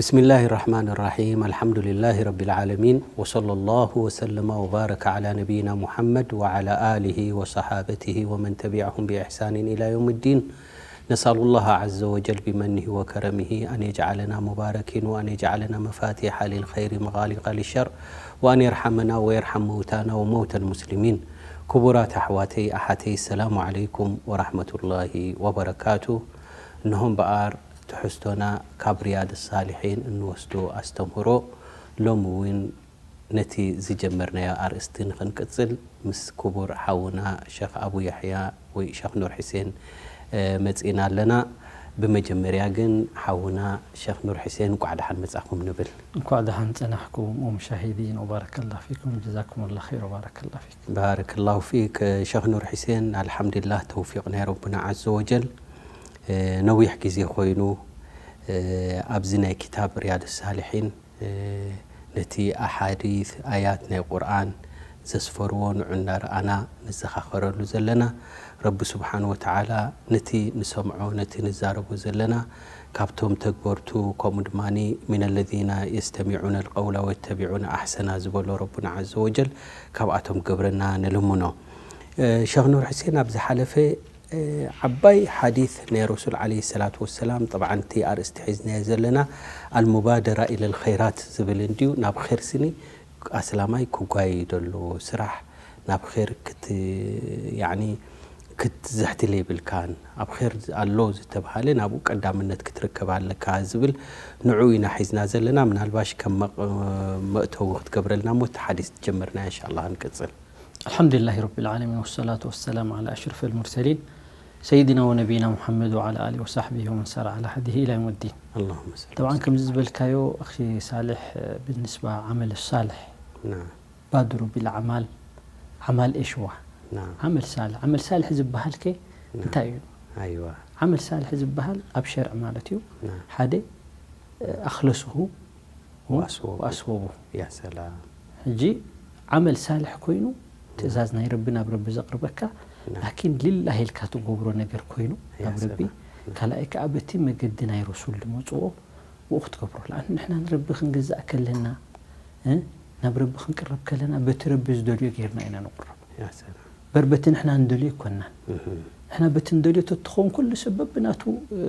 بسم الله الرحمن الرحيم. الحمد لله رب العالمين. وصلى الله وسلم وبارك على نبينا محمد وعلى آله وصحابته ومن تبعهم بإحسان إلى يوم الدين. نسأل الله عز وجل بمنه وكرمه أن يجعلنا مباركين وأن يجعلنا مفاتيح للخير مغالق للشر وأن يرحمنا ويرحم موتانا وموتى المسلمين. ክቡራት ኣሕዋተይ ኣሓተይ፣ ሰላሙ ዓለይኩም ወራሕመቱላሂ ወበረካቱ። እንሆ እምበኣር ትሕዝቶና ካብ ሪያድ ሳሊሒን እንወስዶ ኣስተምህሮ፣ ሎሚ እውን ነቲ ዝጀመርናዮ ኣርእስቲ ንኽንቅጽል ምስ ክቡር ሓውና ሸኽ ኣቡ ያሕያ ወይ ሸኽ ኑር ሕሴን፣ እ፣ መጺእና ኣለና። ብመጀመርያ ግን ሓውና ሸኽ ኑር ሕሴን እንቋዕ ደሓን መጻኹም ንብል። እንኳዕ ደሓን ጸናሕኩም ኡም ሻሂዲን ወባረከላ ፊኩም ጀዛኩሙላ ኸይር ወባረከላ ፊኩም። ባረከላሁ ፊክ ሸኽ ኑር ሕሴን። ኣልሓምዱሊላህ ተውፊቕ ናይ ረቡና ዓዘ ወጀል። እ፣ ነዊሕ ግዜ ኮይኑ፣ እ፣ ኣብዚ ናይ ክታብ ሪያድ ሳሊሒን፣ እ፣ ነቲ ኣሓዲት ኣያት ናይ ቁርኣን ዘስፈርዎ ንዑ እናረኣና ንዘኻኸረሉ ዘለና፣ ረቢ ስብሓን ወተዓላ ነቲ ንሰምዖ ነቲ ንዛረቦ ዘለና ካብቶም ተግበርቱ፣ ከምኡ ድማ ሚን ለዚነ የስተሚዑነ ልቀውላ ወየተቢዑነ ኣሕሰና ዝበሎ ረቡና ዓዘ ወጀል ካብኣቶም ገብረና ንልምኖ። እ፣ ሸኽ ኑር ሕሴን ኣብ ዝሓለፈ እ፣ ዓባይ ሓዲት ናይ ረሱል ዓለይሂ ሰላቱ ወሰላም፣ ጠብዓን እቲ ኣርእስቲ ሒዝናዮ ዘለና ኣልሙባደራ ኢለል ኸይራት ዝብል እንድዩ። ናብ ኸይር ስኒ ኣስላማይ ክጓየይ ደሎ ስራሕ ናብ ኸይር ክት-፣ ያዕኒ ክትዝሕትል የብልካን። ኣብ ኸይር ኣሎ ዝተብሃለ ናብኡ ቀዳምነት ክትርከብ ኣለካ ዝብል ንዑ ኢና ሒዝና ዘለና። ምናልባሽ ከም መቕ-፣ መእተዊ ክትገብረልና እሞ እቲ ሓዲስ ትጀምርና ኢንሻላህ ንቅጽል። ኣልሓምዱሊላሂ ረቢል ዓለሚን ወሰላቱ ወሰላሙ ዓላ ኣሽረፊል ሙርሰሊን ሰይድና ወነቢይና ሙሐመድ ወዓላ ኣሊሂ ወሳሕቢሂ ወመን ሳረ ዓላ ሀዲሂ ኢላ የውሚዲን። ኣላሁመ ሰሊ ጠብዓን ወሰለም። ከምዚ ዝበልካዮ ኣኺ ሳልሕ፣ ብንስባ ዓመል ሳልሕ ናም። ባድሩ ቢል ኣዕማል፣ ዓማል ኤሽዋ። ናም። ዓመል ሳልሕ፣ ዓመል ሳልሕ ዝበሃል ከ ናም። እንታይ እዩ? ኣይዋ። ዓመል ሳልሕ ዝበሃል ኣብ ሸርዕ ማለት እዩ። ናም። ሓደ፣ ኣኽለስሁ ወኣስወቡ። ወኣስወቡ። ያ ሰላም። ሕጂ ዓመል ሳልሕ ኮይኑ ትእዛዝ ናይ ረቢ ናብ ረቢ ዘቕርበካ፣ ናም። ላኪን ሊላሂ ኢልካ ትገብሮ ነገር ኮይኑ ያ ናብ ረቢ፣ ሰላም። ካልኣይ ከኣ በቲ መገዲ ናይ ረሱል ዝመጽዎ ብኡ ክትገብሮ። ለኣን ንሕና ንረቢ ክንግዛእ ከለና፣ እ፣ ናብ ረቢ ክንቅረብ ከለና በቲ ረቢ ዝደልዮ ጌርና ኢና ንቕረብ። ያ ሰላም። በር በቲ ንሕና ንደልዮ ኣይኮንናን። እህ። ንሕና በቲ ንደልዮ ተትኸውን ኩሉ ሰብ በብናቱ፣ እ፣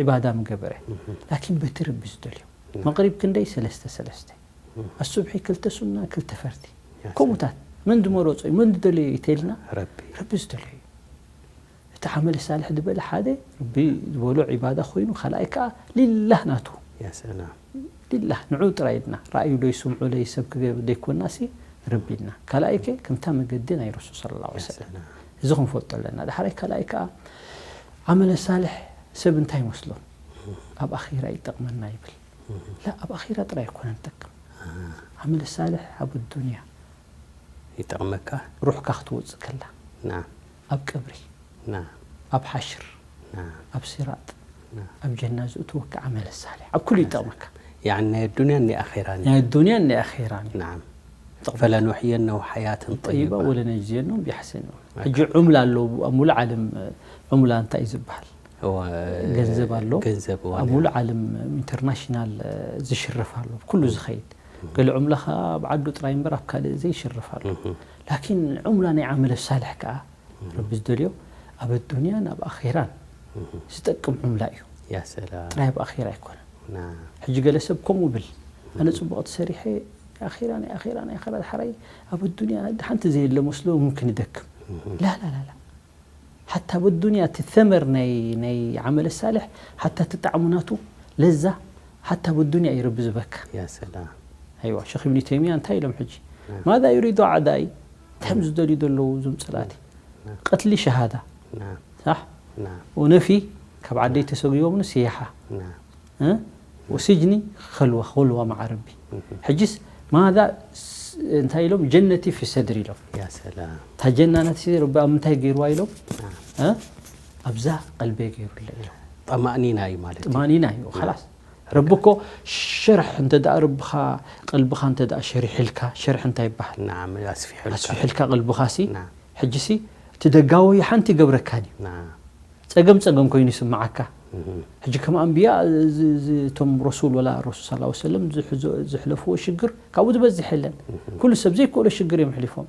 ዒባዳ ምገበረ። እህ። ላኪን በቲ ረቢ ዝደልዮ። ናም። መቕሪብ ክንደይ? ሰለስተ ሰለስተ። እህ። ኣሱብሒ ክልተ ሱና፣ ክልተ ፈርዲ። ያ ሰላም። ከምኡታት። መን ዝመረጾ እዩ? መን ዝደለዮ እዩ ተይልና? ረቢ። ረቢ ዝደለዮ እዩ። እቲ ዓመል ሳልሕ ዝበለ ሓደ ረቢ ዝበሎ ዒባዳ ኮይኑ፣ ካልኣይ ከኣ ሊላህ ናቱ። ያ ሰላም። ሊላህ ንዑ ጥራይ ኢልና፣ ራእዩ ዶ ይስምዑ ለይ ሰብ ክገብር ዘይኮናሲ ረቢ ኢልና። ካልኣይ ከ ከምታ መገዲ ናይ ረሱል ሰለላሁ ዐለይሂ ያ ወሰለም። ሰላም። እዚ ክንፈልጦ ኣለና። ዳሕራይ ካልኣይ ከኣ ዓመለ ሳልሕ ሰብ እንታይ ይመስሎ? ኣብ ኣኺራ ይጠቕመና ይብል። እህ። ላ፣ ኣብ ኣኺራ ጥራይ ኣይኮነን ይጠቅም። ኣሃ። ዓመለ ሳልሕ ኣብ ዱንያ ይጠቕመካ? ሩሕካ ክትወጽእ ከላ። ናም። ኣብ ቀብሪ። ናም። ኣብ ሓሽር። ናም። ኣብ ሲራጥ። ናም። ኣብ ጀና ዝእትወካ ዓመለ ሳልሕ። ኣብ ኩሉ ይጠቕመካ። ያዕኒ ናይ ኣዱንያን ናይ ኣኼራን እዩ። ናይ ኣዱንያን ናይ ኣኼራን እዩ። ናም። ይጠቕመካ። ፈለኑሕየነሁ ሓያተን ጠይባ ጠይባ። ወለነጅዝየነሁም ቢኣሕሰኒ። ኣካ። ሕጂ ዑምላ ኣሎ፣ ኣብ ሙሉእ ዓለም ዑምላ እንታይ እዩ ዝበሃል? እወ፣ ገንዘብ ኣሎ። ገንዘብ፣ እወ፣ ኣብ ሙሉእ ዓለም ኢንተርናሽናል ዝሽረፍ ኣሎ። ኩሉ ዝኸይድ። ገለ ዑምላ ኸኣ ኣብ ዓዱ ጥራይ እምበር ኣብ ካልእ ዘይሽረፍ ኣሎ። እህ። ላኪን ዑምላ ናይ ዓመለ ሳልሕ ከኣ ረቢ ዝደልዮ ኣብ ኣዱንያን ኣብ ኣኼራን እህ። ዝጠቅም ዑምላ እዩ። ያ ሰላም። ጥራይ ኣብ ኣኼራ ኣይኮነን። ናም። ሕጂ ገለ ሰብ ከምኡ ብል፣ "ኣነ ጽቡቕ ተሰሪሐ፣ ኣኼራ፣ ናይ ኣኼራ፣ ናይ ኣኼራ፣ ድሓራይ ኣብ ኣዱንያ ሓንቲ ዘየለ መስሎ ሙምክን ይደክም." እህ። ላ፣ ላ፣ ላ፣ ላ። ሓታ ኣብ ኣዱንያ እቲ ተመር ናይ፣ ናይ ዓመለ ሳልሕ፣ ሓታ እቲ ጣዕሙ ናቱ ለዛ፣ ሓታ ኣብ ኣዱንያ እዩ ረቢ ዝበካ። ያ ሰላም። ኣይዋ፣ ሸኽ ኢብኒ ተይሚያ እንታይ ኢሎም ሕጂ? ናም። ማዛ ዩሪዱ ኣዕዳኢ? እንታይ እዮም ዝደልዩ ዘለዉ እዞም ጸላእቲ? ናም። ቀትሊ ሸሃዳ። ናም። ሳሕ? ናም። ወነፊ ካብ ዓደይ ተሰጒቦምኒ ስያሓ። ናም። እ? ወሲጅኒ ኸልዋ፣ ኸልዋ መዓ ረቢ። እህ። ሕጂስ ማዛ ስ-፣ እንታይ ኢሎም? ጀነቲ ፊ ሰድሪ ኢሎም። ያ ሰላም። እታ ጀና ናትሲ ረቢ ኣብ ምንታይ ገይርዋ ኢሎም? ናም። እ? ኣብዛ ቀልበይ ገይሩለይ ኢሎም። ጠማእኒና እዩ ማለት እዩ። ጥማኒና እዩ፣ ናም። ኸላስ። ረቢ እኮ ሸርሕ እንተ ደኣ ረብኻ፣ ቀልብኻ እንተ ደኣ ሸሪሕልካ፣ ሸርሕ እንታይ ይበሃል? ናም፣ ኣስፊሑልካ። ኣስፊሑልካ ቀልብኻሲ፣ ናም። ሕጂሲ እቲ ደጋዊ ሓንቲ ይገብረካን እዩ። ናም። ጸገም ጸገም ኮይኑ ይስምዓካ። ሕጂ ከም ኣንብያ እዚ- እዚ- እቶም ረሱል ወላ ረሱል ስ ሰለም ዝሕለፍዎ ሽግር ካብኡ ዝበዝሕ የለን። ኩሉ ሰብ ዘይክእሎ ሽግር እዮም ሕሊፎም።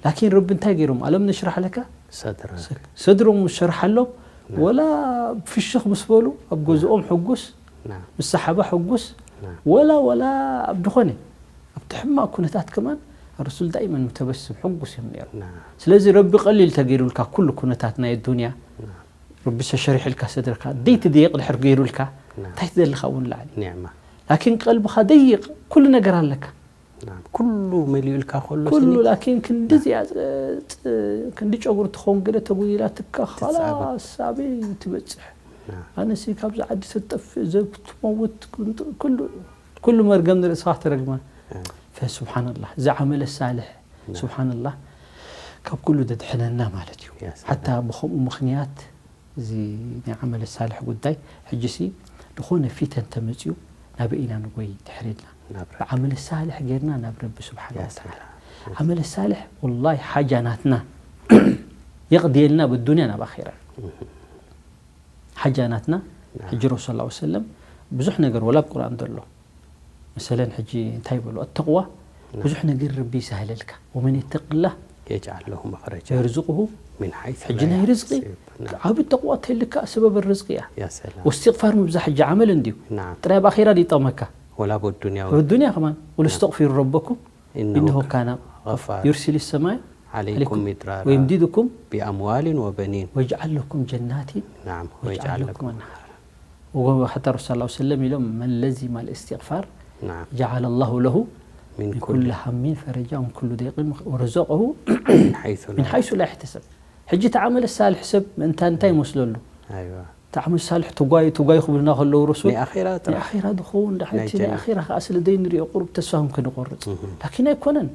ላኪን ረቢ እንታይ ገይሮም? ኣለም ንሽራሕ ለካ ሰድረን ሰድሮም ሸርሓሎም። ወላ ፍሽኽ ምስ በሉ ኣብ ገዝኦም ሕጉስ፣ ምስ ሰሓባ ሕጉስ፣ ወላ ወላ ኣብ ድኾነ ኣብቲ ሕማቕ ኩነታት ከማን ረሱል ዳይመን ሙተበስም ሕጉስ እዮም ነይሮም። ስለዚ ረቢ ቀሊል ተገይሩልካ ኩሉ ኩነታት ናይ ዱንያ ረቢ ሰሸሪሕልካ ሰድርካ ደይቲ ደይቕ ድሕር ገይሩልካ እንታይ ትደልኻ እውን ላዕሊ ኒዕማ ላኪን ቀልብኻ ደይቕ ኩሉ ነገር ኣለካ። ናም፣ ኩሉ መሊኡልካ ከሎ ኩሉ ስኒ ላኪን ክንዲ እዚኣ ፅ- ፅ- ክንዲ ጨጉሪ ትኸውን ገለ ተጉዲላትካ ትጻበ። ኻላስ ኣበይ ትበፅሕ? ናም። ኣነሲ ካብዚ ዓዲ ተጠፍእ ዘብ ትመውት ክንጥ- ኩሉ ኩሉ መርገም ንርእስኻ ተረግማ። ፈስብሓንላህ እዚ ዓመለ ሳልሕ ስብሓንላህ ካብ ኩሉ ደድሕነና ማለት እዩ። ያ ሰላም። ሓታ ብኸምኡ ምኽንያት እዚ ናይ ዓመለ ሳልሕ ጉዳይ ሕጂ ሲ ዝኾነ ፊተን ተመፅዩ ናብ ኢና ንጎይ ድሕር ኢልና ናብ ረቢ። ብዓመለ ሳልሕ ጌርና ናብ ረቢ ስብሓን ያ ወተዓላ ሰላም። ዓመለ ሳልሕ ወላሂ ሓጃ ናትና የቕድየልና ብዱንያ ናብ ኣኺራ ሓጃ ናትና ሕጂ ረሱል ላ ሰለም ብዙሕ ነገር ወላ ኣብ ቁርኣን ዘሎ መሰለን ሕጂ እንታይ ይበሉ ኣተቕዋ ብዙሕ ነገር ረቢ ይሳህለልካ ወመን የተቅላህ የጅዓል ለሁ መኽረጃ የርዝቕሁ ምን ሓይሱ ሕጂ ላ ናይ ርዝቂ ያሕተሲብ። ናም። ዓብ ተቕዋ ተልካ ሰበብ ርዝቂ እያ ያ ሰላም። ወስትቕፋር ምብዛሕ ሕጂ ዓመል እንድዩ ናም። ጥራይ ኣብ ኣኺራ ይጠቕመካ ወላ በዱንያ ወ- በዱንያ ከማን ወለስተቕፊሩ ረበኩም إنه ኢነሁ ካነ غفارا ዩርሲል ሰማይ عليكم عليكم مدرارا ወይምዲድኩም بأموال وبنين ወጅዓል ለኩም ጀናቲን نعم ويجعل ወጅዓል ለኩም ለኩም ኣንሃር ወጎ ሓታ ረሱል ላ ሰለም ኢሎም መን ለዚመ ልእስትቕፋር نعم ጀዓለ ላሁ ለሁ من ምን ኩሉ كل ሃሚን ፈረጃ ምን ኩሉ ደይቅን ወረዘቀሁ من حيث لا ምን ሓይሱ ላ ይሕተሰብ ሕጂ ተዓመለ ሳልሕ ሰብ ምእንታ እንታይ ይመስለሉ أيوة ተዓመል ሳልሕ ትጓዩ ትጓዩ ክብልና ከለዉ ረሱል ንኣኺራ ጥራሕ ንኣኺራ ዝኸውን ናይ ድሓንቲ ናይ ጀነት። ኣኺራ ከዓ ስለ ዘይንሪኦ ቁሩብ ተስፋ ከም ክንቆርፅ እህ። ላኪን ኣይኮነን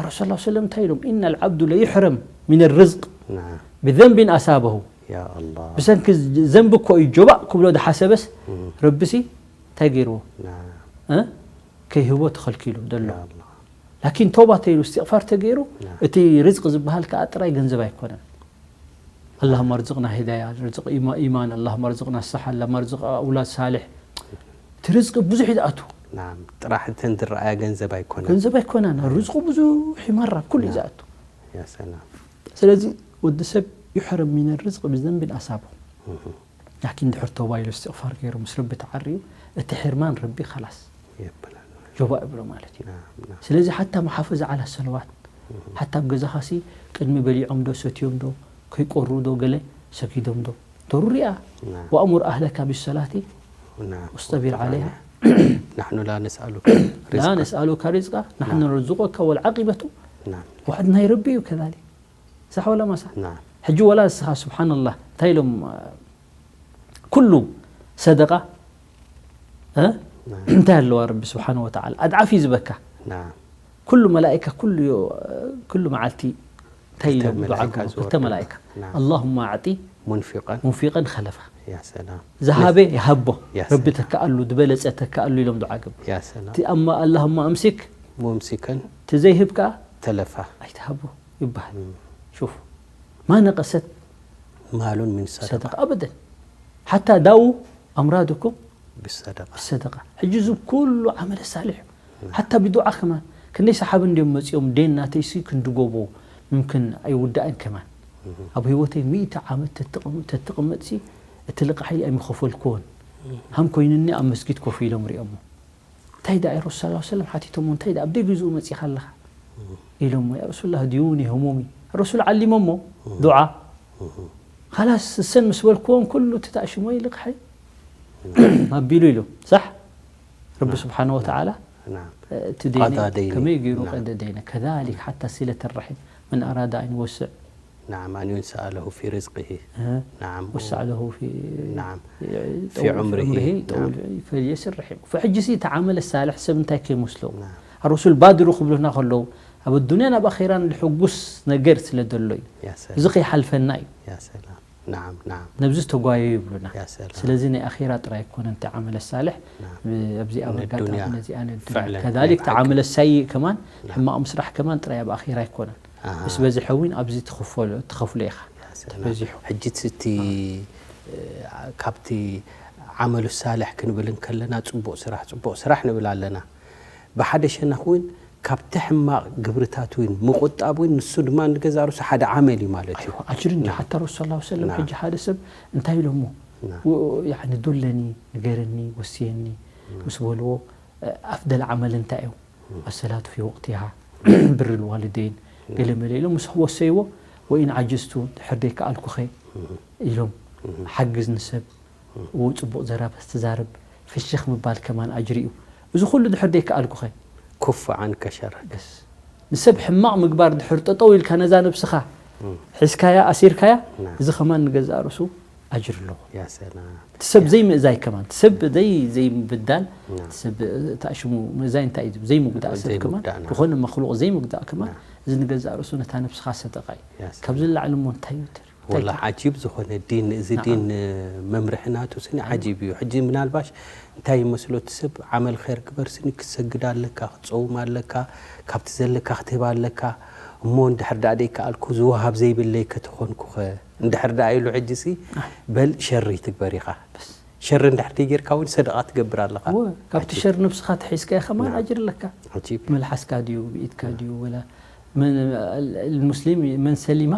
ረሱል ላ ሰለም እንታይ ኢሎም ኢና ልዓብዱ ለይሕረም ምን ርዝቅ ናም። ብዘንቢን ኣሳበሁ ያ ኣላህ። ብሰንኪ ዘንቢ እኮ እዩ ጆባእ ክብሎ ዝሓሰበስ እህ። ረቢሲ እንታይ ገይርዎ ናም። እ? ከይህቦ ተኸልኪሉ ዘሎ ያ ኣላህ። ላኪን ተውባ ተይሉ እስትቕፋር ተገይሩ ናም። እቲ ርዝቂ ዝበሃል ከዓ ጥራይ ገንዘብ ኣይኮነን اللهم ارزقنا هداية رزق إيما- إيمان اللهم ارزقنا الصحة اللهم ارزق أولاد صالح እቲ ርዝቂ ብዙሕ እዩ ዝኣቱ ናም ጥራሕ እተን ዝረኣያ ገንዘብ ኣይኮነን ገንዘብ ኣይኮነን ርዝቁ ብዙሕ ይመራ ኩሉ እዩ ዝኣቱ ያ ሰላም ስለዚ ወዲ ሰብ يحرم من الرزق بذنب أصابه ላኪን ድሕር ተውባ ኢሉ እስትቕፋር ገይሩ ምስ ረቢ ተዓርዩ እቲ ሕርማን ረቢ ኸላስ የበላል ጆባ ይብሎ ማለት እዩ ናም ናም ስለዚ ሓታ መሓፈዝ ዓላ ሰለዋት ሓታ ኣብ ገዛኻሲ ቅድሚ በሊዖም ዶ ሰትዮም ዶ ከይቆሩ ዶ ገለ ሰጊዶም ዶ ضروري እያ ናም وأمر أهلك بالصلاة ናም واصطبر عليها نحن لا نسألك لا رزقا نسألك رزقا نحن نعم. نرزقك والعاقبة ናም وعد ናይ ረቢ እዩ كذلك صح ولا ما صح ናም ሕጂ ወላ ንስኻ سبحان الله እንታይ ኢሎም ኩሉ ሰደቃ እ? እንታይ ኣለዋ ረቢ ስብሓን ወተዓላ ኣድዓፍ እዩ ዝበካ ናም ኩሉ መላኢካ ኩሉ ኩሉ መዓልቲ እንታይ ክልተ ኢሎም ዱዓ መላኢካ ግቡ ክልተ ዝወርድ። መላኢካ ናም። ኣላሁማ ኣዕጢ ሙንፊቀን ሙንፊቀን ኸለፋ ያ ሰላም። ዝሃበ ይሃቦ ያ ረቢ ሰላም። ተካኣሉ ዝበለፀ ተካኣሉ ኢሎም ዱዓ ግቡ ያ ሰላም። እቲ ኣማ ኣላሁማ ኣምሲክ ሙምሲከን እቲ ዘይህብ ከዓ ተለፋ ኣይትሃቦ ይበሃል ሹፍ ማ ነቀሰት ማሉን ምን ሰደቃ ሰደቃ ኣበደን ሓታ ዳዉ ኣምራድኩም ብሰደቃ ብሰደቃ ሕጂ እዚ ኩሉ ዓመለ ሳልሕ እዩ ሓታ ብዱዓ ከማን ክንደይ ሰሓቢ እንዲዮም መፂኦም ዴን ናተይሲ ክንድጎቦ ምምክን ኣይውዳእን ከማን ኣብ ህይወተይ ሚእቲ ዓመት ተትቕም- ተትቕመጥሲ እቲ ልቃሐይ ኣይምኸፈልክዎን ሃም ኮይኑኒ ኣብ መስጊድ ኮፍ ኢሎም ሪኦሞ እንታይ ደኣ ረሱል ስ ሰለም ሓቲቶሞ እንታይ ደኣ ኣብ ደይ ገዝኡ መፂኻ ኣለኻ ኢሎሞ ያ ረሱሉላህ ድዩኒ ህሙሚ ረሱል ዓሊሞሞ ዱዓ ኻላስ እሰን ምስ በልክዎም ኩሉ እቲ ተኣሽሞይ ልቕሐይ ኣቢሉ ኢሉ ሳሕ ረቢ ስብሓን ወተዓላ ናም። እቲ ደይነ ቀዳ ደይነ። ከመይ ገይሩ ናም። ቀደ ደይነ ከዛሊክ ሓታ ሲለት ርሒም መን ኣራዳ ኣን ይወስዕ نعم أن ينسأ له في رزقه ها؟ نعم وسع له في نعم في طول عمره عمره طول نعم فليسر رحمه فحجي سي تعامل الصالح سب انت كي مسلم نعم الرسول بادروا قبلنا خلو ኣብ ዱንያን ኣብ ኣኼራን ልሕጉስ ነገር ስለ ዘሎ እዩ يا እዚ سلام ከይሓልፈና እዩ يا سلام نعم نعم ነብዚ ተጓየዩ ይብሉና يا سلام ስለዚ ናይ ኣኼራ ጥራይ ኣይኮነን እቲ ዓመለ ሳልሕ نعم ኣብዚኣ ን መጋጣሚ ዱንያ ነዚኣ ን ዱንያ فعلا ከዛሊክ ናይ እቲ ዓመለ ሳይእ ከማን نعم ሕማቕ ምስራሕ ከማን ጥራይ ኣብ ኣኼራ ኣይኮነን أها ምስ በዝሐ እውን ኣብዚ ትኸፈሉ ትኸፍሎ ኢኻ يا سلام ተበዚሑ ሕጂ እቲ ካብቲ ዓመሉ ሳልሕ ክንብል እንከለና፣ ጽቡቕ ስራሕ፣ ጽቡቕ ስራሕ ንብል ኣለና። ብሓደ ሸነኽ እውን ካብቲ ሕማቕ ግብርታት እውን ምቑጣብ እውን፣ ንሱ ድማ ንገዛእ ርእሱ ሓደ ዓመል እዩ ማለት እዩ። ኣይዋ፣ ኣጅሪ እንዲ። ናም። ሓታ ረሱል ሰለላሁ ዐለይሂ ወሰለም ናም። ሕጂ ሓደ ሰብ እንታይ ኢሎሞ? ናም። ው-፣ ያዕኒ ዱለኒ፣ ንገረኒ፣ ወስየኒ ምስ በልዎ፣ ኣፍደል ዓመል እንታይ እዩ? ኣሰላቱ ፊ ወቅቲሃ፣ ብር ልዋልደይን፣ ገለ መለ ኢሎም ምስ ወሰይዎ፣ ወኢን ዓጀዝቱ፣ ድሕር ደይከኣልኩኸ ኢሎም ሓግዝ ንሰብ፣ ው ጽቡቕ ዘራብ ተዛረብ፣ ፍሽኽ ምባል ከማን ኣጅሪ እዩ። እዚ ኩሉ ድሕር ደይከኣልኩኸ? ኩፍ ዓንከ ሸረክ። በስ። ንሰብ ሕማቕ ምግባር ድሕር ጠጠው ኢልካ ነዛ ነብስኻ ሒዝካያ፣ ኣሲርካያ፣ ና። እዚ ከማን ንገዛእ ርእሱ ኣጅሪ ኣለዎ። ያ ሰላም። እቲ ሰብ ዘይምእዛይ ከማን፣ እቲ ሰብ ዘይ-፣ ዘይምብዳል፣ ና። እቲ ሰብ፣ እቲ ሽሙ ምእዛይ እንታይ እዩ? ዘይምጉዳእ ሰብ ከማን፣ ዘይምጉዳእ፣ ና። ዝኾነ መኽሉቕ ዘይምጉዳእ ከማን፣ ና። እዚ ንገዛእ ርእሱ ነታ ነብስኻ ሰደቃ እዩ። ያ ሰላም። ካብዚ ንላዕሊ እሞ እንታይ እዩ? እንታይ ወላ እዩ? ዓጂብ ዝኾነ ዲን፣ እዚ ናዓ። ዲን መምርሒ ናቱ ስኒ ዓጂብ እዩ። ሕጂ ምናልባሽ እንታይ ይመስሎ እቲ ሰብ፣ ዓመል ኸይር ግበር ስኒ፣ ክትሰግድ ኣለካ፣ ክትጸውም ኣለካ፣ ካብቲ ዘለካ ክትህብ ኣለካ። እሞ እንድሕር ደኣ ደይከኣልኩ ዝወሃብ ዘይብለይ ከተኾንኩኸ? እንድሕር ደኣ ኢሉ ሕጂ ሲ፣ ኣይ። በል ሸሪ ትግበር ኢኻ። በስ። ሸሪ እንድሕር ደይጌርካ እውን ሰደቓ ትገብር ኣለኻ። እወ፣ ካብቲ ዓጂብ። ሸር ነብስኻ ተሒዝካዮ ከማን ናዓ። ኣጅር ኣለካ። ዓጂብ። መልሓስካ ድዩ፣ ብኢድካ ድዩ፣ ወላ መን፣ ኣል-፣ ኣልሙስሊም መን ሰሊማ?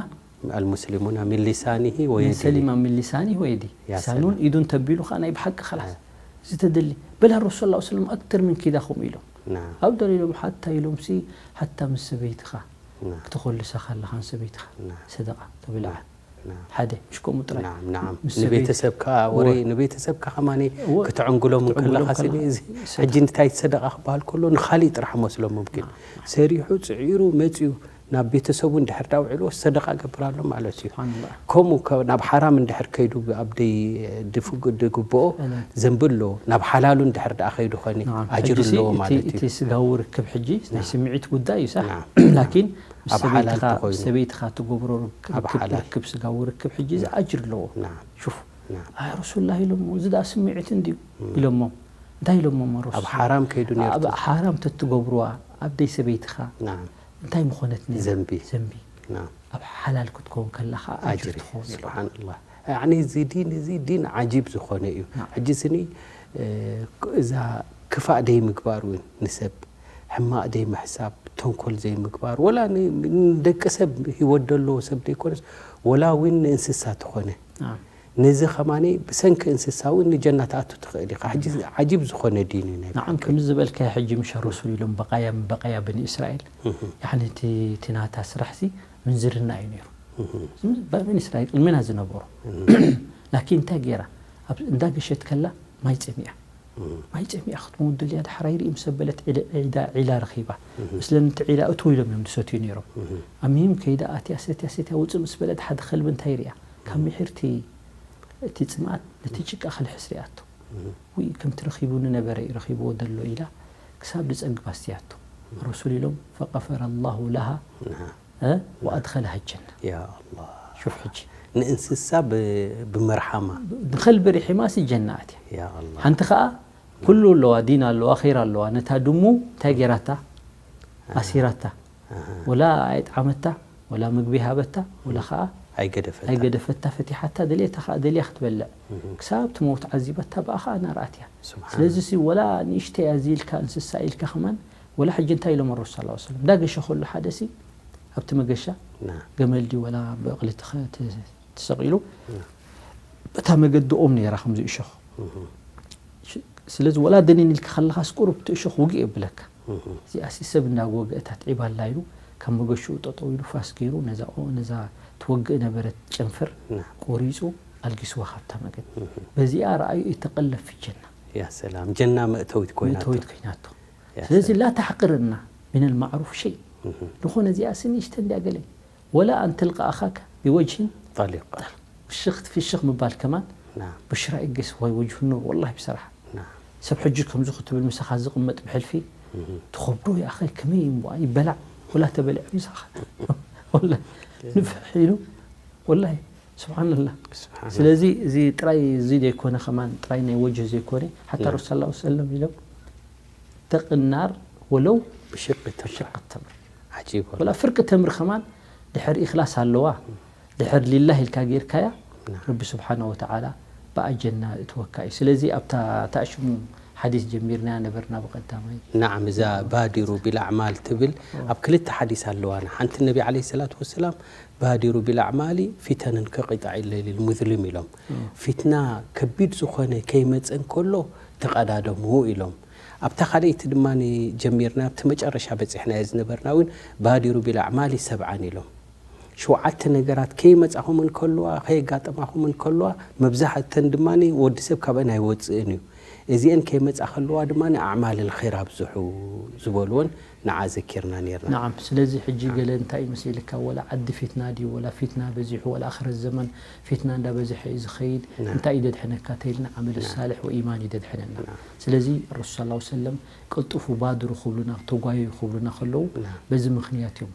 ኣልሙስሊሙና ሚን ሊሳኒሂ ወየዲሂ። መን ሰሊማ ሚን ሊሳኒሂ ወየዲሂ። ያ ሊሳኑን ሰላም። ኢዱን ተቢሉ ኸኣ ናይ ብሓቂ ኸላስ። ያ። እዚ ተደሊ። በል ኣረሱል ሰለላሁ ዐለይሂ ወሰለም ኣክተር ምን ኪዳ ከምኡ ኢሎም። ናዓ። ኣብ ደሊሎም ሓታ ኢሎም ሲ፣ ሓታ ምስ ሰበይትኻ ናዓ። ክትኾልሳ ከለኻ ንሰበይትኻ ናዓ። ሰደቓ ተብልዓ። ናዓ። ሓደ፣ ምሽ ከምኡ ጥራይ። ናዓም፣ ናዓም። ምስ ሰበይቲ ንቤተሰብካ ወረ፣ ወ-፣ ንቤተሰብካ ከማኒ ወ-፣ ክትዕንግሎም ክትዕንግሎም እንከለኻ ስኒ፣ ከለኻ እዚ ሰደቓ። ሕጂ እንታይ ሰደቓ ክበሃል ከሎ ንኻሊእ ጥራሕ መስሎ ሙምኪን። ናዓም። ሰሪሑ፣ ጽዒሩ፣ መጺኡ ናብ ቤተሰቡ እንድሕር ዳውዕልዎ ሰደቓ ገብር ኣሎ ማለት እዩ። ስብሓንላህ። ከምኡ ከ-፣ ናብ ሓራም እንድሕር ከይዱ ብ-፣ ኣብ ደይ ድፍግ-፣ ድግብኦ ኣነ። ዘንቢ ኣለዎ። ናብ ሓላሉ እንድሕር ደኣ ከይዱ ኸኒ ናዓም። ኣጅር ሕጂ ሲ ኣለዎ እቲ፣ ማለት እዩ። እቲ ስጋዊ ርክብ ሕጂ ናይ ናዓም። ስምዒት ጉዳይ እዩ፣ ሳሕ? ናዓም። ላኪን ምስ ኣብ ሓላል ሰበይትኻ፣ ተኾይኑ። ሰበይትኻ ትገብሮ ርክ-፣ ኣብ ርክብ፣ ሓላል። ርክብ ስጋዊ ርክብ ሕጂ እዚ ናዓም። ኣጅር ኣለዎ። ናዓም። ሹፍ። ናዓም። ኣይ ረሱሉላህ ኢሎሞ፣ እዚ ደኣ ስምዒት እንድዩ እም። ኢሎሞ። እንታይ ኢሎሞ ረሱል? ኣብ ሓራም ከይዱ ነይሩ ኣብ ተዝ- ሓራም ተትገብርዋ፣ ኣብ ደይ ሰበይትኻ ናዓም። እንታይ ምኾነት ነይራ? ዘንቢ። ዘንቢ። ናዓም። ኣብ ሓላል ክትከውን ከላ ኸዓ ኣጅሪ ኣጅሪ። ትኸውን ኢሎሞ። ስብሓንላህ። ያዕኒ እዚ ዲን፣ እዚ ዲን ዓጂብ ዝኾነ እዩ። ናዓም። ሕጂ ስኒ፣ እ፣ እዛ ክፋእ ደይ ምግባር እውን ንሰብ፣ ሕማቕ ደይ ምሕሳብ፣ ተንኮል ዘይምግባር፣ ወላ ን-፣ ንደቂ ሰብ ህይወት ዘለዎ ሰብ ደይኮነስ፣ ወላ እውን ንእንስሳ ተኾነ። ናዓም። ነዚ ኸማኒ ብሰንኪ እንስሳ እውን ንጀና ትኣቱ ትኽእል ኢኻ። ሕጂ ዓጂብ ዝኾነ ዲን እዩ ናይ ናዓም፣ ብሓቂ። ከምዚ ዝበልካዮ ሕጂ ምሽ ረሱል ኢሎም በቓያ ምን በቓያ በኒ እስራኤል። እህ። ያዕኒ እቲ፣ እቲ ናታ ስራሕሲ ምንዝርና እዩ ነይሩ። እህ። እዚ በኒ እስራኤል ቅድሚና ዝነበሩ። እህ። ላኪን እንታይ ገይራ? ኣብ እንዳ ገሸት ከላ ማይ ጸሚኣ። እህ። ማይ ጸሚኣ ክትመውት ደልያ፣ ደሓር ኣይርኢ ምስ ኣበለት ዒለ-፣ ዒዳ፣ ዒላ ረኺባ። እህ። ምስለን እቲ ዒላ እትው ኢሎም እዮም ዝሰትዩ ነይሮም። እህ። ኣብ ምሂም ከይዳ ኣትያ ሰትያ ሰትያ ውጽእ ምስ በለት ሓደ ከልቢ እንታይ ርያ? ካብ ምሒርቲ እቲ ጽምኣት ነቲ ጭቃ ክልሕስ ርኣቶ። እህ። ውይ፣ ከምቲ ረኺቡኒ ነበረ እዩ ረኺብዎ ዘሎ ኢላ ክሳብ ዝጸግብ ኣስትያቶ። ረሱል ኢሎም፣ ፈቀፈረ ላሁ ለሃ፣ ናዓ። እ፣ ወኣድኸለሃ ጀና። ያ ኣላህ። ሹፍ ሕጂ። ንእንስሳ ብ-፣ ብመርሓማ። ንኸልቢ ርሒማሲ ጀና ኣትያ። ያ ኣላህ። ሓንቲ ኸኣ ኩሉ ኣለዋ፣ ዲን ኣለዋ፣ ኸይር ኣለዋ። ነታ ድሙ እንታይ ገይራታ? ኣሲራታ። ኣሃ። ወላ ኣይጥዓመታ፣ ወላ ምግቢ ሃበታ፣ ወላ ኸኣ ኣይገደፈታ። ኣይገደፈታ፣ ፈቲሓታ፣ ደልየታ ኸኣ ደልያ ክትበልዕ። እህ። ክሳብ ትመውት ዓዚባታ፣ ብኣ ኸኣ እናርኣት እያ። ስብሓን። ስለዚ ሲ ወላ ንእሽተይ ኣዚ ኢልካ፣ እንስሳ ኢልካ ከማን፣ ወላ ሕጂ እንታይ ኢሎም ረሱል ሰለላሁ ዐለይሂ ወሰለም? እንዳ ገሸ ከሎ ሓደ ሲ፣ ኣብቲ መገሻ፣ ና። ገመል ድዩ ወላ በቕሊ ተኸ-፣ ተ-፣ ተሰቒሉ፣ ና። በታ መገዲ ኦም ነይራ ከምዚ እሾኽ። እህ። ሽ-፣ ስለዚ ወላ ደኒን ኢልካ ከለኻስ ቁሩብ እቲ እሾኽ ውግእ የብለካ። እህ። እዚኣሲ ሰብ እንዳወግአት ኣትዒባ ኣላ ኢሉ ካብ መገሽኡ ጠጠው ኢሉ ፋስ ገይሩ ነዛ ኦ-፣ ነዛ ትወግእ ነበረት ጨንፈር ና። ቆሪጹ ኣልጊስዋ ካብታ መገዲ። እህ። በዚኣ ረኣዩ የተቀለብ ፊ ጀና። ያ ሰላም፣ ጀና መእተዊት ኮይናቶ። መእተዊት ኮይናቶ። ያ ስለዚ ሰላም። ላ ተሕቅርና ሚነል ማዕሩፍ ሸይ። እህ። ዝኾነ እዚኣሲ ንእሽተ እንድያ ገለ። ወላ ኣን ተልቃ ኣኻከ ቢወጅሂን ጠሊቅ። ፍሽኽ፣ ፍሽኽ ምባል ከማን ናም። ብሽራ ይገስ ወይ ወጅሁ ኑር፣ ወላሂ ብሰራሕ። ናም። ሰብ ሕጂ ከምዚ ክትብል ምሳኻ ዝቕመጥ ብሕልፊ እህ። ትኸብዶ ይኣኸ ከመይ እምበኣ ይበላዕ ወላ ተበልዕ ምሳኻ። ወላሂ ንፍሕ ኢሉ ወላሂ ስብሓንላህ። ስብሓንላህ። ስለዚ እዚ ጥራይ እዚ ዘይኮነ ከማን ጥራይ ናይ ወጅህ ዘይኮነ ሓታ ናም። ረሱል ሰለላሁ ዐለይሂ ወሰለም ኢሎም ተቕናር ወለው ብሽቂ ተምር። ብሽቂ ተምር። ዓጂብ ወላ ወላ። ፍርቂ ተምሪ ከማን ድሕር ኢኽላስ ኣለዋ። ድሕር ሊላህ ኢልካ ጌርካያ፣ ናም። ረቢ ስብሓነ ወተዓላ ብኣ ጀና እትወካ እዩ። ስለዚ ኣብታ ታእሽሙ ሓዲስ ጀሚርናያ ነበርና ብቐዳማይ። ናዓም፣ እዛ ባዲሩ ቢልኣዕማል ትብል ኣብ ክልተ ሓዲስ ኣለዋና። ሓንቲ ነቢ ዓለይሂ ሰላቱ ወሰላም ባዲሩ ቢልኣዕማሊ ፊተንን ከቂጣዒ ለይሊል ሙዝሊም ኢሎም። ፊትና ከቢድ ዝኾነ ከይመጸ እንከሎ ተቐዳደሙ ኢሎም። ኣብታ ካልኣይቲ ድማ ጀሚርና ኣብቲ መጨረሻ በጺሕናዮ ዝነበርና እውን ባዲሩ ቢልኣዕማሊ ሰብዓን ኢሎም። ሸውዓተ ነገራት ከይመጻኹም እንከልዋ፣ ከየጋጠማኹም እንከልዋ፣ መብዛሕተን ድማ ወዲ ሰብ ካብአን ኣይወጽእን እዩ። እዚአን ከይመጻ ከልዋ ድማ ኣዕማል ልኸይር ኣብዝሑ ዝበልዎን ንዓ ዘኪርና ነርና። ናዓም። ስለዚ ሕጂ ገለ እንታይ እዩ መሲልካ፣ ወላ ዓዲ ፊትና ድዩ፣ ወላ ፊትና በዚሑ፣ ወላ ኣኽረት ዘመን ፊትና እንዳበዝሐ እዩ ዝኸይድ፣ ናም። እንታይ እዩ ደድሕነካ ተይልና፣ ዓመል ናም። ሳልሕ ወኢማን እዩ ደድሕነና። ናም። ስለዚ ረሱል ሰለላሁ ዐለይሂ ወሰለም ቅልጥፉ ባድሩ ክብሉና፣ ተጓየዩ ክብሉና ከለዉ ናም። በዚ ምኽንያት እዮም።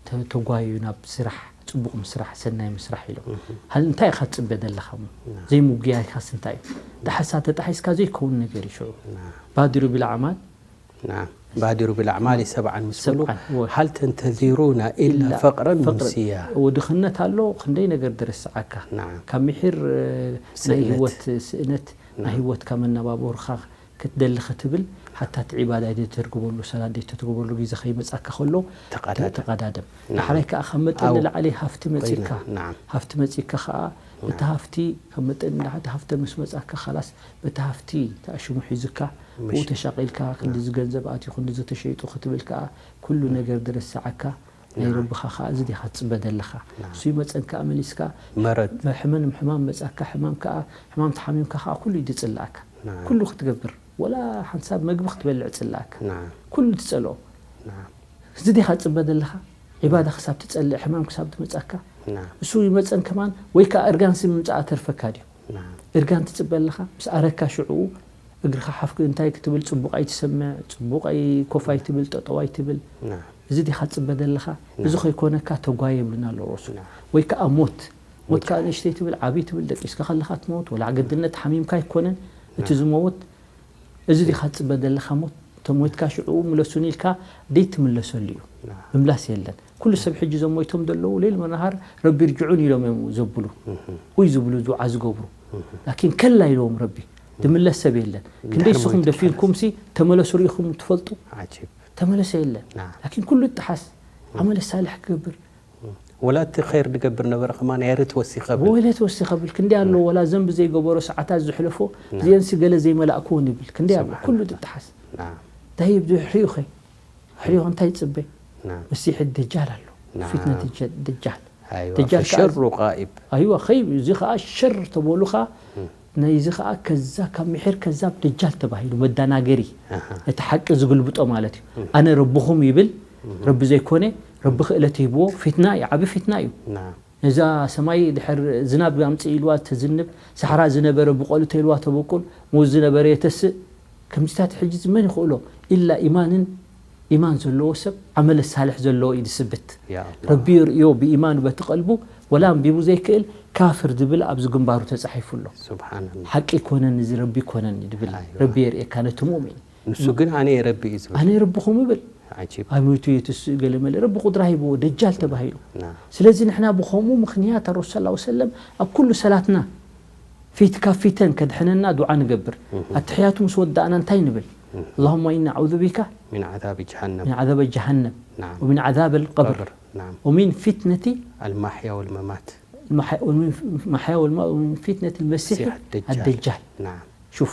ተ-፣ ተጓየዩ ናብ ስራሕ፣ ጽቡቕ ምስራሕ፣ ሰናይ ምስራሕ ኢሎም። እህ። ሃል እንታይ ኢኻ ትጽበ ዘለኻ እሞ? ናም። ዘይምጉያይካስ እንታይ እዩ? ዳሕሳ ተጣሒስካ ዘይከውን ነገር እዩ ሽዑ። ናም። ባዲሩ ቢልኣዕማል ናም። ባዲሩ ቢልኣዕማሊ ሰብዓን ምስ በሉ፣ ሰብዓን፣ ወ-፣ ሃል ተንተዚሩና ኢላ ኢላ ፈቕረን ፈቕረን። ሙንስያ። ወድኽነት ኣሎ፣ ክንደይ ነገር ድረስዓካ። ናም። ካብ ምሒር፣ እ፣ ናይ ስእነት። ህይወት ስእነት፣ ናይ ናም። ህይወትካ መነባብሮኻ ክትደሊ ክትብል፣ ሓታ እቲ ዒባዳ ደይ ተትገብረሉ፣ ሰላት ደይ ተትገብረሉ ግዜ ከይመጻካ ከሎ፣ ተቐዳደም። ተቐዳደም። ናም። ዳሕራይ ከኣ ካብ መጠን ኣው። ንላዕሊ ሃፍቲ መጺካ፣ ኮይና፣ ናም። ሃፍቲ መጺካ ከኣ፣ እቲ ናም። ሃፍቲ ካብ መጠን ንላዕሊ ሃፍቲ ምስ መጻካ፣ ኻላስ በቲ ሃፍቲ ተኣሽሙ ሒዙካ፣ ብኡ መሽ-፣ ተሻቒልካ፣ ክንድዚ ናም። ገንዘብ ኣትዩ፣ ክንድዚ ተሸይጡ ክትብል ከኣ፣ ኩሉ ናም። ነገር ድረስዓካ፣ ናይ ናም። ረብኻ ከኣ እዚ ዲኻ ትጽበ ዘለኻ። ናም። እሱ ይመጸን ከኣ መሊስካ፣ መረት። ሕመም፣ ሕማም መጻካ፣ ሕማም ከኣ፣ ሕማም ተሓሚምካ ከኣ ኩሉ እዩ ድጽልኣካ። ናም። ኩሉ ክትገብር፣ ወላ ሓንሳብ መግቢ ክትበልዕ ጽልኣካ። ናም። ኩሉ ትጸልኦ። ናም። እዚ ዲኻ ትጽበ ዘለኻ? ዒባዳ ክሳብ ትጸልእ፣ ሕማም ክሳብ ትመጻካ። ናም። እሱ ይመጸን ከማን፣ ወይ ከኣ እርጋንሲ ምምጻእ ኣተርፈካ ድዩ? ናም። እርጋን ትጽበ ኣለኻ? ምስ ኣረካ ሽዑኡ እግርኻ ሓፍ እንታይ ክትብል፣ ጽቡቕ ኣይትሰምዕ፣ ጽቡቕ ኣይ-፣ ኮፍ ኣይትብል፣ ጠጠው ኣይትብል። ናም። እዚ ዲኻ ትጽበ ዘለኻ? ናም። እዚ ከይኮነካ ተጓየ ይብሉና ኣለዉ ረሱል። ናም። ወይ ከኣ ሞት። ሞት ሞት። ከኣ ንእሽተይ ትብል፣ ዓብይ ትብል፣ ደቂስካ ከለኻ ትሞት፣ ወላ ግድነት ሓሚምካ ኣይኮነን። እቲ ናም። ዝመውት እዚ ዲኻ ትጽበ ዘለኻ ሞት? ተሞይትካ ሽዑ ምለሱኒ ኢልካ ደይትምለሰሉ እዩ። ናም። ምምላስ የለን። ኩሉ ሰብ ሕጂ እዞም ሞይቶም ዘለዉ ሌል መናሃር ረቢ ርጅዑን ኢሎም እዮም ዘብሉ። እህ። ወይ ዝብሉ፣ ዱዓ ዝገብሩ። እህ። ላኪን ከላ ኢልዎም ረቢ። ዝምለስ ሰብ የለን። እንድሕር ክንደይ ንስኹም ሞይቱ ደፊንኩምሲ ተመለሱ ርኢኹም ትፈልጡ? ዓጂብ። ተመለሰ የለን። ናም። ላኪን ኩሉ ይጠሓስ። ዓመል ሳልሕ ክገብር። ወላ እቲ ኸይር ዝገብር ነበረ ከማን ያርት ወሲኸ ብል። ወይለት ወሲኸ ብል። ክንደይ ኣሎ፣ ወላ ዘንቢ ዘይገበሮ ሰዓታት ዝሕለፎ፣ ናም። እዚአንሲ ገለ ዘይመላእክዎ ንብል። ክንደይ ኣሎ፣ ስብሓን ኩሉ ኣላህ። ትጠሓስ። ናም። እንታይ እዩ ድሕሪኡ ኸ? ድሕሪኡ እንታይ ይጽበ? ናም። መሲሕ ደጃል ኣሎ። ናም። ፊትና ደጃ-፣ ደጃል። ኣይዋ፣ ደጃል ከኣ ፈሸሩ ቃኢብ። ኣይዋ፣ ኸይብ፣ እዚ ኸኣ ሸር ተበሉ ኸኣ፣ እም። ነዚ ኸኣ ከዛ-፣ ካብ ምሒር ከዛብ ደጃል ተባሂሉ፣ መዳናገሪ። ኣሃ። ነቲ ሓቂ ዝግልብጦ ማለት እዩ። እም። ኣነ ረብኹም ይብል፣ እም። ረቢ ዘይኮነ፣ ረቢ ክእለት ይህብዎ፣ ፊትና እዩ፣ ዓቢ ፊትና እዩ። ናም። ነዛ ሰማይ ድሕር ዝናብ ኣምጽእ ኢልዋ ተዝንብ፣ ሳሕራ ዝነበረ ብቆል ተይልዋ ተበቁል፣ ሙዝ ዝነበረ የተስእ፣ ከምዚታት ሕጂ መን ይኽእሎ? ኢላ ኢማንን፣ ኢማን ዘለዎ ሰብ፣ ዓመለ ሳልሕ ዘለዎ እዩ ዝስብት። ያ ኣላህ። ረቢ ይርእዮ ብኢማኑ በቲ ቀልቡ፣ ወላ ኣንቢቡ ዘይክእል ካፍር ዝብል ኣብዚ ግንባሩ ተጻሒፉ ኣሎ። ሱብሓነላህ። ሓቂ ይኮነኒ፣ እዚ ረቢ ይኮነኒ ዝብል። ኣይዋ። ረቢ የርእየካ ነቲ ሙእሚን። ንሱ ግን ኣነ እየ ረቢ እዩ ዝብል። ኣነ እየ ረብኹም ይብል። ዓጂብ። ኣብ ሞይቱ የትስእ ገለ መለ ረቢ ቁድራ ሂብዎ፣ ደጃል ተባሂሉ። ናም። ስለዚ ንሕና ብኸምኡ ምኽንያት ኣረሱል ሰለላሁ ዐለይሂ ወሰለም ኣብ ኩሉ ሰላትና ፊት ካብ ፊተን ከድሕነና ዱዓ ንገብር። እህ። ኣትሕያቱ ምስ ወዳእና እንታይ ንብል? እህ። اللهم إنا نعوذ بك ሚን ዓዛቢ ጀሃነም። من عذاب جهنم ናም። ومن عذاب القبر ቀብር። ናም። ومن فتنة المحيا والممات። المحيا والمم-، المحيا والممات ومن فتنة المسيح መሲሕ ደጃል። الدجال። ናም። ሹፍ፣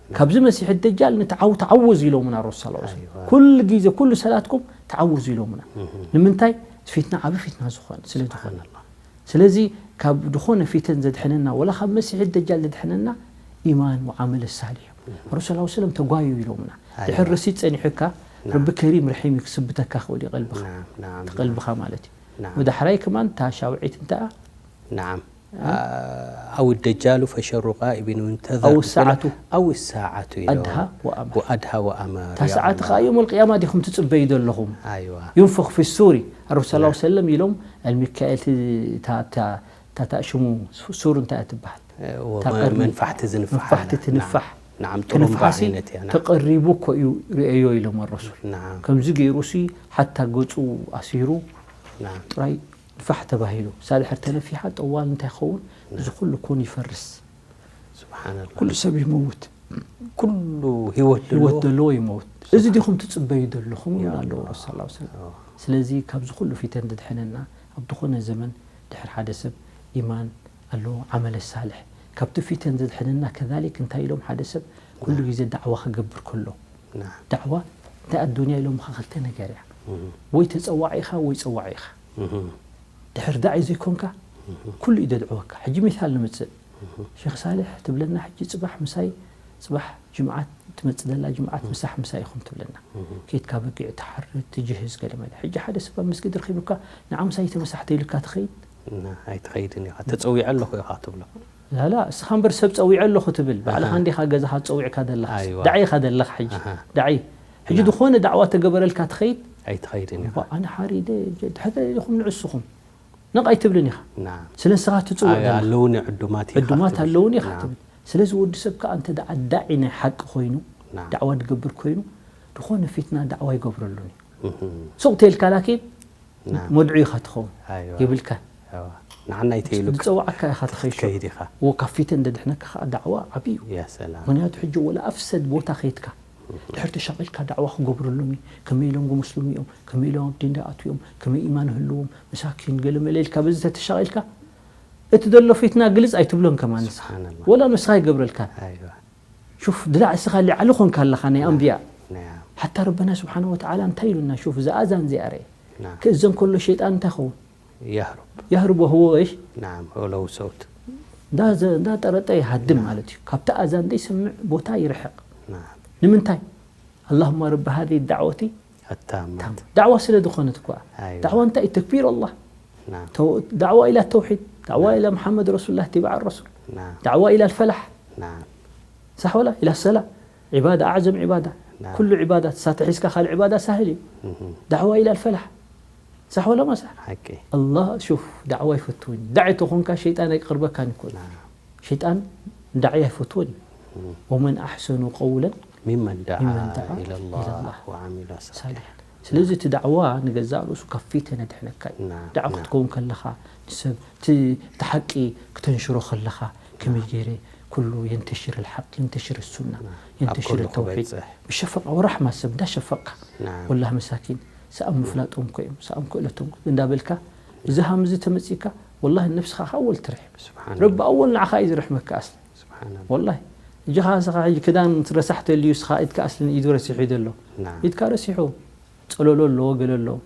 ናም። ካብዚ መሲሕ ደጃል ንተዓው-፣ ተዓወዙ ኢሎምና ረሱል ሰለላሁ ዐለይሂ ወሰለም። ኣይዋ። ኩሉ ግዜ፣ ኩሉ ሰላትኩም ተዓወዙ ኢሎምና። እህ። ንምንታይ? ፊትና፣ ዓቢ ፊትና ዝኾነ፣ ስለ ዝኾነ። ሱብሓነላህ። ስለዚ ካብ ዝኾነ ፊተን ዘድሕነና፣ ወላ ካብ መሲሕ ደጃል ዘድሕነና ኢማን ወዓመል ሳሊሕ እዩ። እህ። ረሱል ሰለላሁ ዐለይሂ ወሰለም ተጓዩ ኢሎምና። ኣይዋ። ድሕር ረሲድ ጸኒሑካ፣ ናም። ረቢ ከሪም ረሒም እዩ ክስብተካ ክእል እዩ ቀልብኻ። ናም፣ ናም፣ እቲ ቀልብኻ ናም። ማለት እዩ። ናም። ወዳሕራይ ከማን እታ ሻውዒት እንተኣ ናም። እ? ኣው ደጃሉ ፈሸሩ ቃኢቢን ወይም ተዛ-፣ ኣው ሰዓቱ። ኣው ሰዓቱ ኢሎ። ኣድሃ ወኣመር። ወኣድሃ ወኣመር፣ እታ ያ ሰዓት ኣላህ። ኸዓ የውመል ቅያማ ዲኹም ትጽበዩ ዘለኹም? ኣይዋ። ينفخ في الصور። ኣረሱል ሰለላሁ ዐለይሂ ወሰለም ኢሎም፣ ኣልሚካኤል ቲ-፣ ታ-፣ ታ-፣ ታ-፣ ታእሽሙ ሱ-፣ ሱር እንታይ እያ ትበሃል? እ፣ ወ-፣ እታ ቀርኒ። መንፋሕቲ ዝንፋሓላ። መንፋሕቲ ትንፋሕ። ናም። ናም፣ ጥሩምባ ክንፋሲ ዓይነት እያ፣ ናም። ተቐሪቡ እኮ እዩ ርእዮ ኢሎም ኣረሱል። ናም። ከምዚ ገይሩሲ ሓታ ገጹ ኣሲሩ ናም። ጥራይ ፋሕ ተባሂሉ ሳልሕ ተነፊሓ ጠዋል እንታይ ይኸውን? እዚ ኩሉ ኮን ይፈርስ። ስብሓንላ ኩሉ ሰብ ይመውት። ኩሉ ህይወት ህይወት ዘለዎ ዘለዎ ይመውት። እዚ ዲኹም ትፅበዩ ዘለኹም ይብሉ ኣለዉ ረሱል ሰለላሁ ዐለይሂ ወሰለም። ስለዚ ካብዚ ኩሉ ፊተን ዘድሕነና ኣብ ዝኾነ ዘመን ድሕር ሓደ ሰብ ኢማን ኣለዎ ዓመለ ሳልሕ ካብቲ ፊተን ዘድሕነና ከዛሊክ እንታይ ኢሎም ሓደ ሰብ ኩሉ ግዜ ዳዕዋ ክገብር ከሎ ና ዳዕዋ እንታይ ኣዱንያ ኢሎምኻ ክልተ ነገር እያ ወይ ተፀዋዒ ኢኻ ወይ ፀዋዒ ኢኻ ድሕር ዳዒ ዘይኮንካ ኩሉ እዩ ዘድዕወካ ሕጂ ሚሳል ንምፅእ ሸክ ሳልሕ ትብለና ሕጂ ፅባሕ ምሳይ ፅባሕ ጅምዓት ትመፅእ ዘላ ጅምዓት ምሳሕ ምሳይ ኢኹም ትብለና ከይድካ በጊዕ ትሓርድ ትጅህዝ ገለ መለ ሕጂ ሓደ ሰብ ኣብ መስጊድ ረኺቡካ ንዓ ምሳይ ተመሳሕተ ኢሉካ ትኸይድ ና ኣይትኸይድን ኢኻ ተፀዊዐ ኣለኹ ኢኻ ትብሎ ላላ እስኻ እምበር ሰብ ፀዊዐ ኣለኹ ትብል ባዕልኻ እንዲኻ ገዛኻ ፀዊዕካ ዘለኻ ኣይዋ። ዳዒ ኢኻ ዘለኻ ሕጂ ኣሃ። ዳዒ ሕጂ ዝኾነ ዳዕዋ ተገበረልካ ትኸይድ ኣይትኸይድን ኢኻ እባ ኣነ ሓሪደ ድሕተ ኢኹም ንዕስኹም ነቕ ኣይትብልን ኢኻ ና ስለ ንስኻ ትፅውዕ ኣይ ዘለኻ ኣለውኒ ዕዱማት ኢኻ ዕዱማት ትብል። ኣለውን ኢኻ ና። ትብል ስለዚ ወዲ ሰብ ከዓ እንተ ደኣ ዳዒ ናይ ሓቂ ኮይኑ ና። ዳዕዋ ድገብር ኮይኑ ዝኾነ ፊትና ዳዕዋ ይገብረሉን እዩ እህም። ሱቕ ተልካ ላኪን ና። መድዑ ኢኻ ትኸውን ኣይዋ። የብልካን እዋ። ንዓና ኣይተይሉካ ዝፀዋዕካ ኢኻ ትኸይድ ትከይድ ኢኻ ወ ካብ ፊተን ደድሕነካ ከዓ ዳዕዋ ዓብዩ እዩ ያ ሰላም ምክንያቱ ሕጂ ወላ ኣፍሰድ ቦታ ከይድካ ድሕር ተሻቒልካ ዳዕዋ ክገብረሎም እዩ ከመይ ኢሎም ግመስሎም እዮም ከመይ ኢሎም ኣብ ዲን ዳኣቱ እዮም ከመይ ኢማን ህልዎም መሳኪን ገለ መለ ኢልካ በዚ ተተሻቒልካ እቲ ዘሎ ፊትና ግልፅ ኣይትብሎን ከማን ንስኻ ስብሓንላ ወላ ንስኻ ይገብረልካ ኣይዋ ሹፍ ድላዕ እስኻ ሊዓሊ ኾንካ ኣለኻ ናይ ኣንብያ ና ሓታ ረበና ስብሓን ወተዓላ እንታይ ኢሉና ሹፍ ዝኣዛን ዚኣረየ ና ክእዘን ከሎ ሸይጣን እንታይ ኸውን የህሩብ የህርብ ወህዎ እሽ ናም ወለው ሰውት እንዳ ጠረጠ ይሃድም ማለት እዩ ካብቲ ኣዛን ዘይሰምዕ ቦታ ይርሕቕ ና ንምንታይ ኣላሁማ ረቢ ሃዚ ዳዕወቲ ኣታማት ዳዕዋ ስለ ዝኾነት እኳ ኣይዋ። ዳዕዋ እንታይ እዩ ተክቢር ኣላህ ና تو- دعوة إلى التوحيد دعوة إلى محمد رسول الله اتباع الرسول ና دعوة إلى الفلاح ና صح ولا إلى الصلاة عبادة أعظم عبادة نعم. كل عبادة ساتحيسكا خال عبادة سهل እህም። دعوة إلى الفلاح صح ولا ما صح ሓቂ الله شوف دعوة يفتوني دعي تخونك شيطان يقربك كان يكون ና شيطان دعي يفتوني ومن أحسن قولا ሚመን ደዓ ሚመን ደዓ ኢለላህ ኢለላህ። ወዓሚለ ሳሊሕ ሳሊሕ ስለዚ እቲ ዳዕዋ ንገዛእ ርእሱ ካብ ፊተነ ድሕነካ እዩ ና ዳዕዋ ክትከውን ከለኻ ንሰብ እቲ እቲ ሓቂ ክተንሽሮ ከለኻ ከመይ ገይረ ኩሉ ينتشر الحق ينتشر السنة ኣብ ينتشر ኩሉ التوحيد ክበፅሕ ብሸፈቃ ወራሕማ ሰብ እንዳሸፈቅካ ና ወላሂ መሳኪን ሰኣብ ምፍላጦም ኮ እዮም ሰኣብ ክእለቶም ኮ እንዳበልካ እዚ ሃምዚ ተመፂካ ወላሂ ነብስኻ ካብ ኣወል ትርሕም ስብሓን ረቢ ኣወል ንዓኻ እዩ ዝርሕመካ ኣስሊ ስብሓን ወላሂ እጅኻ ንስኻ ሕጂ ክዳን ረሳሕ ተልዩ ስኻ ኢድካ ኣስሊ ኢዱ ረሲሑ እዩ ዘሎ ና ኢድካ ረሲሑ ፀለሎ ኣለዎ ገለ ኣለዎ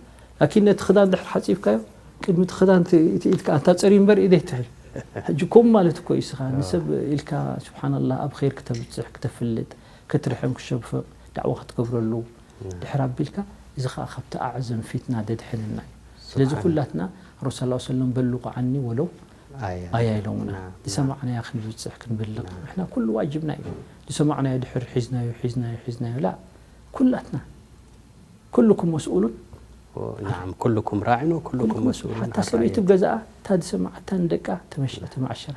ላኪን ነቲ ክዳን ድሕር ሓፂብካዮ ቅድሚ እቲ ክዳን እቲ ኢድካ ኣንታ ፀርዩ እምበር ኢደይ ትሕል ሕጂ ከምኡ ማለት እኮ እዩ ስኻ ንሰብ ኢልካ ስብሓንላህ ኣብ ኸይር ክተብፅሕ ክተፍልጥ ክትርሕም ክሸፍቕ ዳዕዋ ክትገብረሉ ድሕር ኣቢልካ እዚ ከዓ ካብቲ ኣዕዘም ፊትና ደድሕንና እዩ ስለዚ ኩላትና ረሱል ላ ሰለም በልቁ ዓኒ ወለው ኣያ ኢሎምና ዝሰማዕናያ ክንብፅሕ ክንብልቕ ንሕና ኩሉ ዋጅብና እዩ ዝሰማዕናዮ ድሕር ሒዝናዮ ሒዝናዮ ሒዝናዮ ላ ኩላትና ኩልኩም መስኡሉን ናም ኩልኩም ራዕን ወኩልኩም መስኡሉን ሓታ ሰበይቲ ገዛኣ እታ ዝሰማዓታ ንደቃ ተመዓሽራ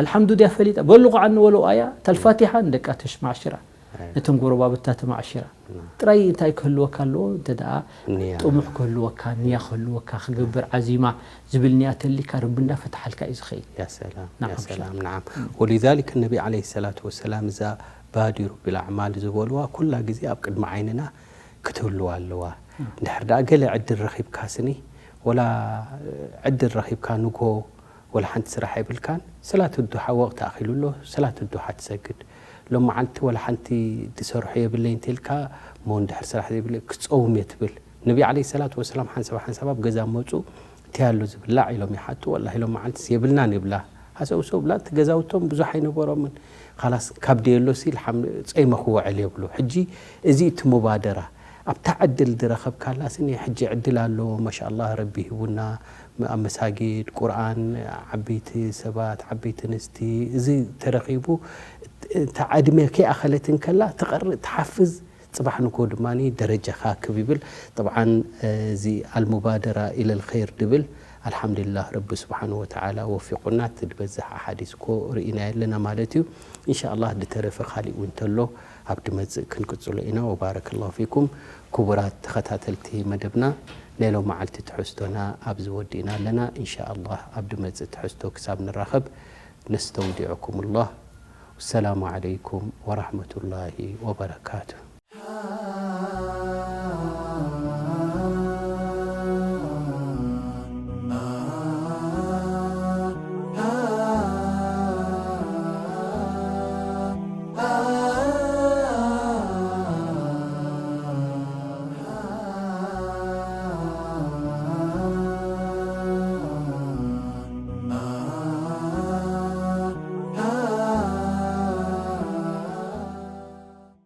ኣልሓምዱ ድያ ፈሊጣ በልቑ ዓኒ ወለው ኣያ እታ ልፋቲሓ ንደቃ ተማዕሽራ ነተን ጎረባብታ ተማዕሽራ ጥራይ እንታይ ክህልወካ ኣለዎ እንተ ደኣ ጥሙሕ ክህልወካ ንያ ክህልወካ ክገብር ዓዚማ ዝብል ንያ ተሊካ ረቢ እንዳፈትሓልካ እዩ ዝኸይድ ያ ሰላም ያ ሰላም ናዓም ወሊዛሊክ ነቢ ዓለይሂ ሰላቱ ወሰላም እዛ ባዲሩ ቢልኣዕማል ዝበልዋ ኩላ ግዜ ኣብ ቅድሚ ዓይንና ክትህልዋ ኣለዋ እንድሕር ደኣ ገለ ዕድል ረኺብካ ስኒ ወላ ዕድል ረኺብካ ንግሆ ወላ ሓንቲ ስራሕ የብልካን ሰላት ዱሓ ወቕቲ ኣኺሉ ኣሎ ሰላት ዱሓ ትሰግድ ሎም መዓልቲ ወላ ሓንቲ ዝሰርሖ የብለይ እንተልካ እሞ እንድሕር ስራሕ ዘይብለ ክፀውም እየ ትብል ነቢ ዓለይሂ ሰላቱ ወሰላም ሓንሳብ ሓንሳብ ኣብ ገዛ መፁ እንታይ ኣሎ ዝብላዕ ኢሎም ይሓቱ ወላሂ ሎም መዓልትስ የብልናን ይብላ ሃሰው ሰው ብላ እቲ ገዛውቶም ብዙሕ ኣይነበሮምን ካላስ ካብ ደየሎሲ ጸይመ ክውዕል የብሉ ሕጂ እዚ እቲ ሙባደራ ኣብታ ዕድል ዝረኸብካላሲ ናይ ሕጂ ዕድል ኣሎ ማሻኣላህ ረቢ ሂቡና ኣብ መሳጊድ ቁርኣን ዓበይቲ ሰባት ዓበይቲ ኣንስቲ እዚ ተረኺቡ እታ ዕድመ ከይኣኸለት እንከላ ትቐርእ ትሓፍዝ ፅባሕ ንግሆ ድማ ደረጃኻ ክብ ይብል። ጠብዓን እዚ ኣልሙባደራ ኢለል ኸይር ድብል ኣልሓምዱሊላህ ረቢ ስብሓን ወተዓላ ወፊቁና እቲ ዝበዝሕ ኣሓዲስ እኮ ርኢናዮ ኣለና ማለት እዩ። እንሻኣላህ ድተረፈ ካሊእ እውን ተሎ ኣብ ድመጽእ ክንቅጽሎ ኢና። ወባረከላሁ ፊኩም። ክቡራት ተኸታተልቲ መደብና፣ ናይ ሎም መዓልቲ ትሕዝቶና ኣብዚ ወዲእና ኣለና። ኢንሻኣላህ ኣብ ድመጽእ ትሕዝቶ ክሳብ ንራኸብ ነስተውዲዑኩሙላህ። ወሰላሙ ዓለይኩም ወራህመቱላሂ ወበረካቱሁ።